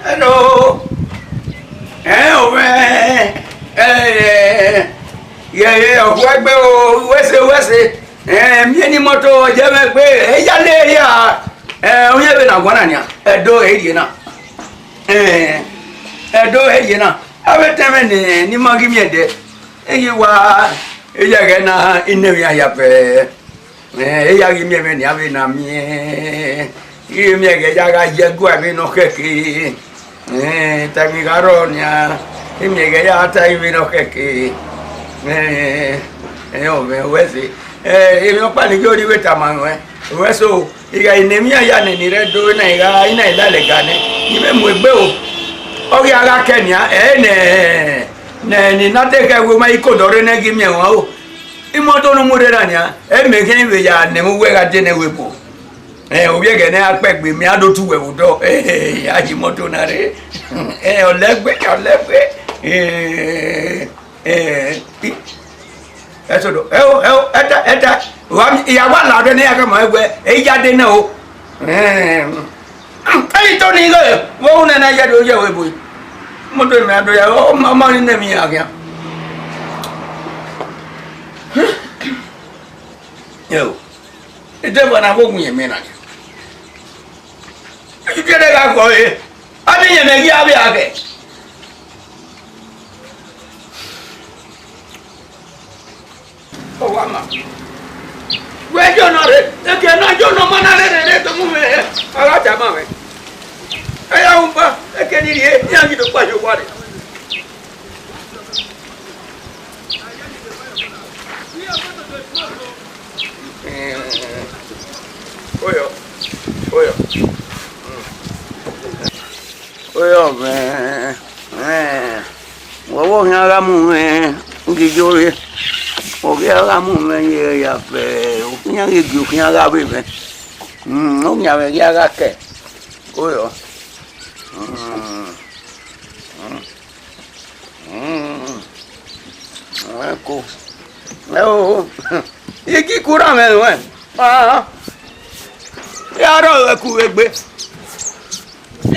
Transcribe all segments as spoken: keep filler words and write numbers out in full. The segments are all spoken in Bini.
Hello. Ẹ o mwẹ, ẹ, yẹ, yẹ, ọghuẹgbe o, uwẹse, uwẹse. Ẹ, miẹn ni moto, ọ yẹ mwẹ gbe, ẹ ya le hia. Ẹ, uyẹn vbe na guan na nian, Ẹdo ẹre rrie na. Ẹ, Ẹdo ẹre rrie na. Avbe etẹn mwẹ ne, ne ima ghi miẹn dẹ. Ẹ ghi wa, ẹ ya ghẹ na, I ne emwi hia fẹ. Ẹ, ẹ ya ghi miẹn vbene a vbe na miẹn, I miẹn ghẹ ya gha ye ẹguae vbene ọ khẹke. Ẹ, tama I gha rrọọ nian, I miẹn ghẹ ya ta vbene ọ khẹke. Ẹ, ẹ, ọ mwẹ, uwẹse. Ẹ, emwi ọkpa ne I ghi rhie vbe tama ruẹn, uwẹse o, I gha ne emwi hia ya nene rre do na, I gha, I na I la ẹlẹga nẹ, I vbe mu egbe o. Ọ ghi a gha kẹ nian, ẹ, nẹ, nẹ, ne I na te khẹ wẹ ma I ko dọ rre nẹ ghi miẹn ruan o. Imọto ne u mu rre na nian, ẹ mẹ khian vbe ya nẹ mwẹ uwẹ gha de nẹ wẹ ebo. Ẹ, ovbi ẹghẹ ne a kpẹgbe mẹ, a do tu wẹ vbe odọ. Ẹ, a yi imọto na rre. Ẹ, ọlẹgbe, ọlẹgbe. Ẹ, ẹ, i, ẹsodo, ẹ o, ẹ o, ẹta, ẹta. Wa mi, I ya wa la ọdẹ ne I ya khama wẹ, ẹ ya de nẹ o. Ẹ, ẹ, I to ni ghe, vbe u nẹ na ya do ye wẹ ebo. Imọto mẹ a do ya, ọ ma, ọ ma ni nẹ emwi hia khian. Ẹ o. Edeva na vbe owiẹn mẹ na. Ẹ i gha kọ re, a vbe yẹn mẹ ghi avbe aghẹ. Ọ wa ma. Wẹ jọ nọ rre, eke na jọ nọ ma na rre rre rre, to mu mwẹ, a gha tama mwẹ. Ẹ ya ru ba, eke ni rhie, iran ghi do kpa ye owa rre. Oyọ, oyọ. Oyọ mwẹ, mwẹ. Wẹ ọvbokhan gha mu mwẹ, n ghi yo re. Ọ ghi gha mu mwẹ ye ya fẹ, okhian ghi gie okhian gha vbe mwẹ. Mm, okhian mwẹ ghi a gha kẹ. Oyọ. Mm. Mm. Mm. Wẹ ko. Ẹ o. Igi kurha mwẹ ruẹn. Ah. Ya rọ ẹ ku vbe gbe.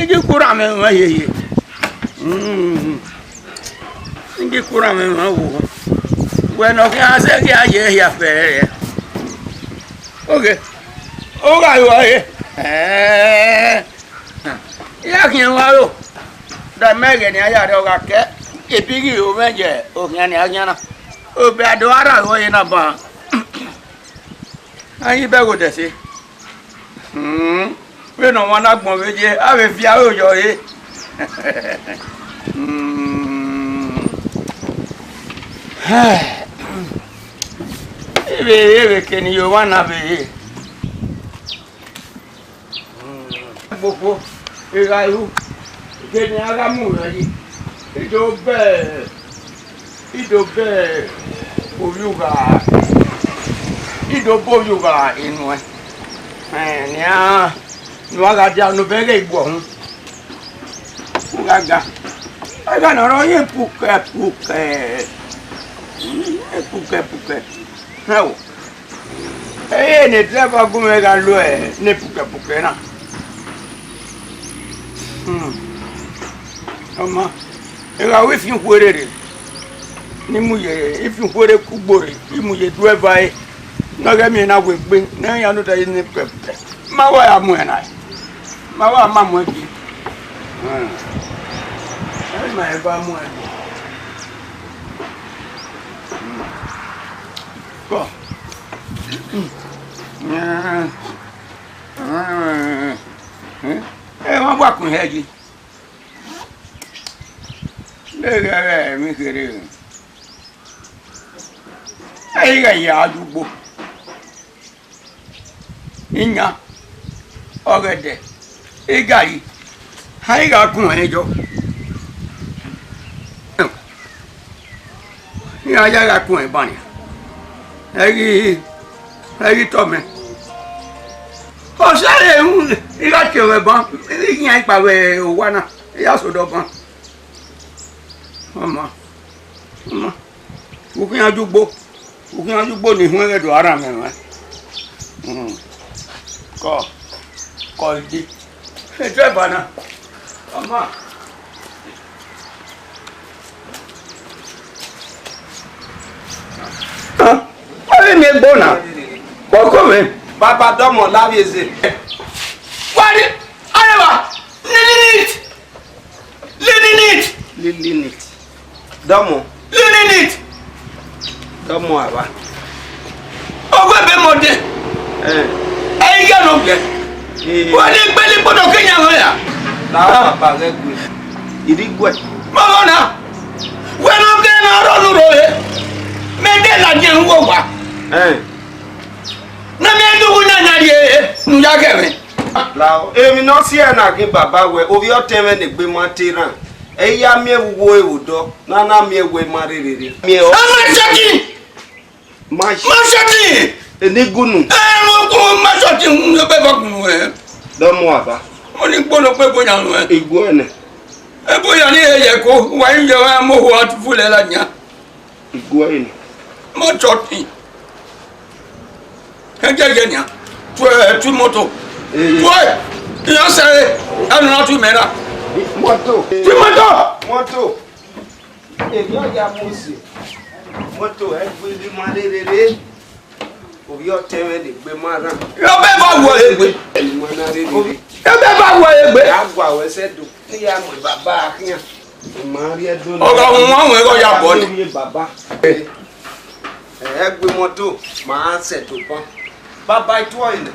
Igi kurha mwẹ ruẹn yeye. Mm. Igi kurha mwẹ ruẹn wo. Wẹ ne ọ khian sẹ ghi a ye hia fẹrẹ. Oke. Ọ gha ru ẹre. Ẹẹ. I ya khian emwa aro, da mẹ ẹghẹ ne a ya rre ọ gha kẹ, ebi ghi ro mwẹ ye okhian ne a khian na. Obẹ a do gha rra vbe ọre na ban, a i bẹghe odẹ ẹse. Hmm, vbene ọmwa na gbọn vbe ye, a vbe viọ aro yọ re. Hmm. I vbe re vbe eke ne I ye owa na vbe re. Gbogbo, I gha ru, eke ne a gha mu mwẹ yi, I do bẹ, I do bẹ ovbi ugha, I do bẹ ovbi ugha enuẹn. Ẹn, nian, ne uwa gha dia ne obẹ ghẹ gbe ọhun. U gha ga. Ẹghẹ ne ọ rre ọyẹn pukẹ pukẹ. Pukẹ pukẹ. Hẹn o. Ẹre ne driver gu mwẹ gha lo ẹ ne pukẹpukẹ na. Hmm. Ọ ma, I gha ru ifian ukhuerere, ne I mu ye ifian ukhuerere kugbo rre, I mu ye driver ẹre, ne ọ ghẹ miẹn na wegbe, ne iran nọ odẹ ye ne pukẹpukẹ. Ma wa ya mu ẹn na, ma wa ma mu ẹn gie. Hmm. Ẹ ma eva mu ẹn gie. Hmm. Kọ. Ẹ, wa gba kun hẹ yi. Deghẹ ẹmwẹ kherhe, ẹ i ghẹ ya dugbo. Iyan, ọghẹdẹ, igari, a i gha kun ẹn yọ. Iran ya gha kun ẹn ban nian. Ẹ ghi, ẹ ghi tọ mẹ. Ọ sẹrre ru, I gha tie mwẹ ban, I khian ikpa vbe owa na, I ya sẹ odọ ban. Ọ ma, ọ ma. U khian dugbo, u khian dugbo ne ihuẹn ghẹ do a rhan mwẹ ruẹn. Hmm. Kọ, kọ ide. Driver na, Ọmọ. Ọ vbe miẹn egbe na, ọ ko mwẹ. Baba dọmọ lavbiẹ eze. Wa ni, arẹwa, Lilinit, Lilinit, Lilinit. Dọmọ. Lilinit. Dọmọ ava. Ọgọ ebe mọ dẹ. Eh. Ẹ i gha nọ gbẹ. Eh. Wa ni gbẹlẹ gbọdọ ke yan ya. La baba ghẹ gue. Iri guẹ. Mọ na. Wẹ ne ọ gẹrẹ ne ọ rre ọnurho re, mẹ de ladian ru owa. Eh. Ne mẹ dughu na na rrie ne u ya ghẹ mwẹ. Lao, emwi ne ọ si ẹre na ghe baba wẹ, ovbi ọtẹn mwẹ ne egbe ma te rran. Ẹ i ya miẹn vbe uwu ẹre vbe odọ, ne a na miẹn wẹ ma rherhe rre. Miẹn ọ. A ma sẹtin! Ma sh-, ma sẹtin! Eni gunu. Ẹ, ma sẹtin, ne ọ bẹghe gunu ẹ. Dọmọ ava. Ọ ni gbọdọ kpe ebo yan ruẹ. Iguẹ nẹ. Ebo yan ni he ye ẹko, wa i ye ọmwa mu ohu a tu fu lẹ ladian. Iguẹ nẹ. Ma sẹtin. Ẹjẹjẹ nian. Tue, tue imoto. Eh. Tue. Iran sẹre. Anu na tu mẹ ra. Imoto. Tue imoto. Imoto. Emwi ọ ya Mose. Imoto ẹ gbe ghi ma rherhe. Ovbi ọtẹn mwẹ ne egbe ma rran. Ọ bẹghe vbe a wẹ egbe. Emwi ma na rherhe. Ọ bẹghe vbe a wẹ egbe. A gua wẹ sẹ do. Ne I ya mu baba khian. Ọ gha wọn wẹ ghe ọ ya bọ nẹ. Baba. Ẹ gbe imoto, ma sẹ tobọ. Baba, I tuẹ nẹ.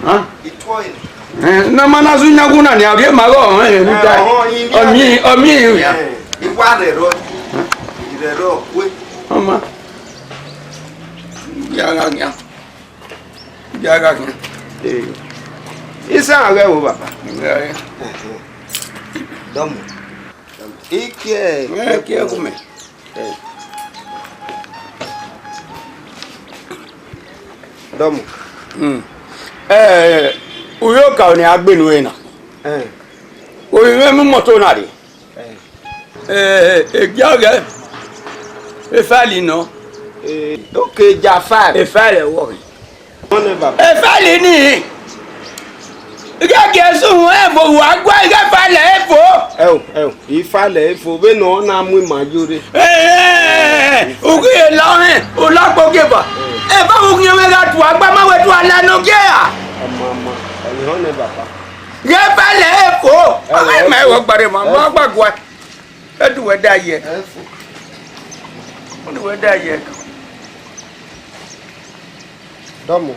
Hàn? I tuẹ nẹ. Ẹ, ne a ma na zẹ iyan gu na nia, ovbi ema ghe ọmọ rẹ rhunmwuda. Ẹ, ọmọ, I miẹn. Ọ miẹn, ọ miẹn iran. Ẹ, I wa rhẹrọ, I rhẹrọ kue. Ọma. Ya gha khian. Ya gha khian. Ee. Isan ghẹ vbo, baba. Ẹ, ẹ. Dọmọ. Ikiẹ. Ẹ, ikiẹ ku mẹ. Ẹ. Dọmọ. Hmm. Ẹ, uyoka ne a gbe unu na. Ẹ. Ovbi mwẹ mu imoto na rre. Ẹ. Ẹ, egia ghẹ. Efali nọ. Ẹ, oke ja fal. Efali ẹvbo. Ọnẹ baba. Efali nii. Ighẹ Jesu ẹ vbe owa gua ighẹ falẹ e fo. Ẹo, ẹo, ifalẹ e fo, vbene ọ na mu ima yo rre. Ẹ, ughi la ọnrẹn, u la kpo gieva. Eva vbe ughian mwẹ gha tua gba ma wẹ tua la ne ogie ra. Ọmama, ọnihọnẹ baba. Ighẹ falẹ e fo. Ẹo, ọmọ ẹmẹ ẹo. Wọ gbare ma, ma gba gua. Edu wẹ da yẹ. Ẹo. Edu wẹ da yẹ. Dọmọ,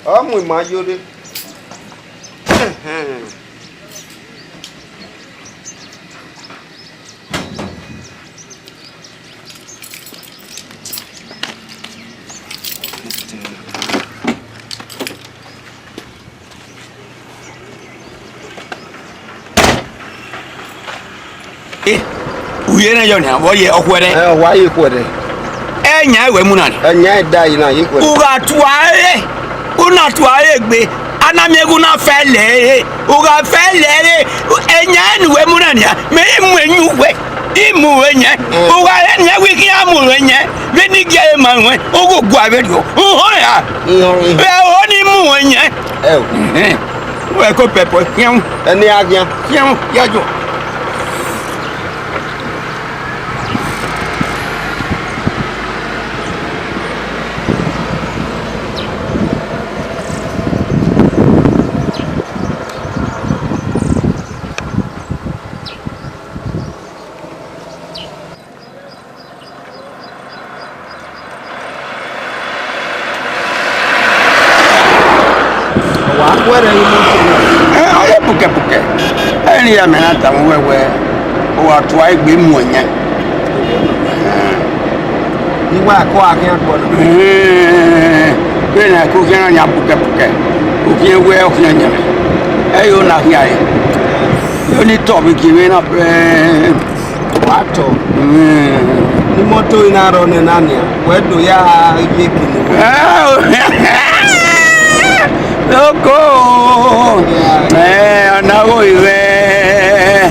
ọ mu ima yo rre. Eh, u ye ne yọ nia, vbọ ye ọkhuẹrhẹ? Ẹ, ọ wa ye khuẹrhẹ. Ẹ yan wẹ mu na ni? Ẹ yan da yi na ye khuẹrhẹ. U gha tua ẹre, u na tua ẹre egbe, a na miẹn ghe u na fẹlẹ ẹre, u gha fẹlẹ ẹre, ẹ yan ne uwẹ mu na nia, mẹ i mu ẹyin uwẹ, i mu uwẹ yẹn. Mm. U gha rẹn nian wẹ I khian mu uwẹ yẹn, vbene I gie ẹre ma ruẹn, u ghi gua vberriọ. U họn ya? N họn. Vbe ọ ni mu uwẹ yẹn. Ẹo. Ẹhẹn. Wẹ ko pẹpẹ, khian. Ẹni a khian. Khian, ya jọ. Wa khuẹrhẹ vbe imoto na. Ẹ, ọ ye pukẹpukẹ. Ẹ, ne I ya mẹ na tama uwẹ wẹẹ, u gha tua egbe mu ẹyẹn. Ẹ. I wa ẹko a khian gbọ na. Ẹ, vbene ẹko khian na yan pukẹpukẹ, u khian wẹẹ ọ khian yan. Ẹ yo na khian re. Yo ni tọ vbe gie vbe na pẹẹ. Wa tọ. Mm. Ne imoto i na rrọọ nẹ na nian, wẹ do ya ye kene. Oko. Yeah. Ẹ, ọna gho ivẹ.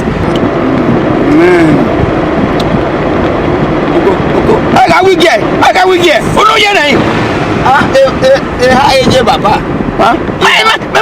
Mm. Oko, oko. A gha wi giẹ, a gha wi giẹ. Unu ye nẹ. Ah, e, e, e ha e ye baba. Ha? Mẹ, mẹ, mẹ,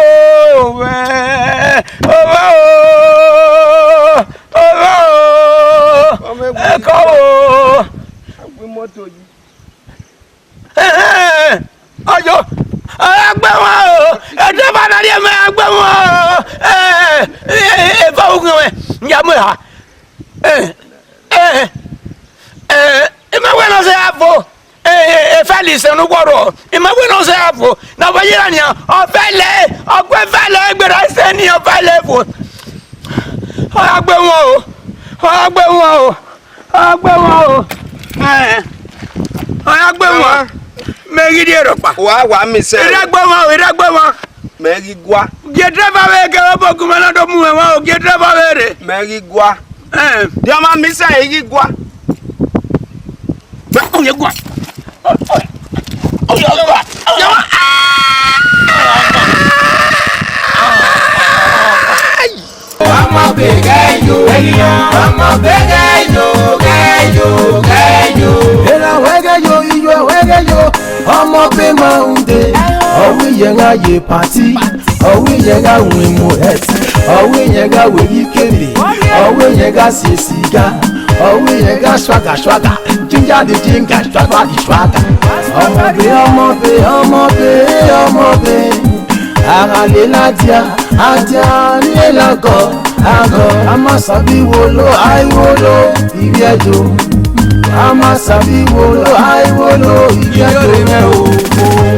o, ovẹ, ovẹ o, ovẹ o, Ọmọ ẹgbẹ́ ẹkọ o. Agbe mọto yi. Ẹhẹn, ọyọ, a gbe wọn o, ẹdẹ bá na rhie mẹ, a gbe wọn o. Ẹ, ẹ, ẹ, eva ugbẹn mwẹ, ya mu eha. Ẹ, ẹ, ẹ, ima wẹ ne ọ zẹ a vo. Ẹ, ẹ, ẹ, Felix ne uwọrọ, ima wẹ ne ọ zẹ a vo. Ne ọ vbe ye ra nian, ọ fẹlẹ, ọ gu fẹlẹ, ọ gberra sẹ ni, ọ fẹlẹ vo. Ọ ya gbe wọn o, ọ ya gbe wọn o. Ọ gbe wọn o. Ẹn, ọ ya gbe wọn. Mẹ ghi rhie rhọkpa. Wa, wa, mi sẹ. Ira gbe wọn o, ira gbe wọn. Mẹ ghi gua. Gie driver vbe ke vbe bogu mẹ na do mu ẹmwẹ o, gie driver vbe rre. Mẹ ghi gua. Ẹn. Diọma mi sẹ, I ghi gua. Gba, o ye gua. O ye gua. O ye gua. Ọmọ be ghẹ yo, ọmọ be ghẹ yo, ghẹ yo, ghẹ yo. Erha wẹ ghẹ yo, iyuẹ wẹ ghẹ yo, ọmọ be ma runde. Ọ wẹ iyẹn gha ye party, ọ wẹ iyẹn gha winmu hẹt, ọ wẹ iyẹn gha wẹ yi kele, ọ wẹ iyẹn gha sie siga, ọ wẹ iyẹn gha swaga swaga, jinja di jinga, swaga di swaga. Ọmọ be, ọmọ be, ọmọ be, ọmọ be. A gha lele adia, adia ni lele agọ, agọ. A ma sabi wolo, ai wolo, ivbi Ẹdo. A ma sabi wolo, ai wolo, ivbi Ẹdo mwẹ o.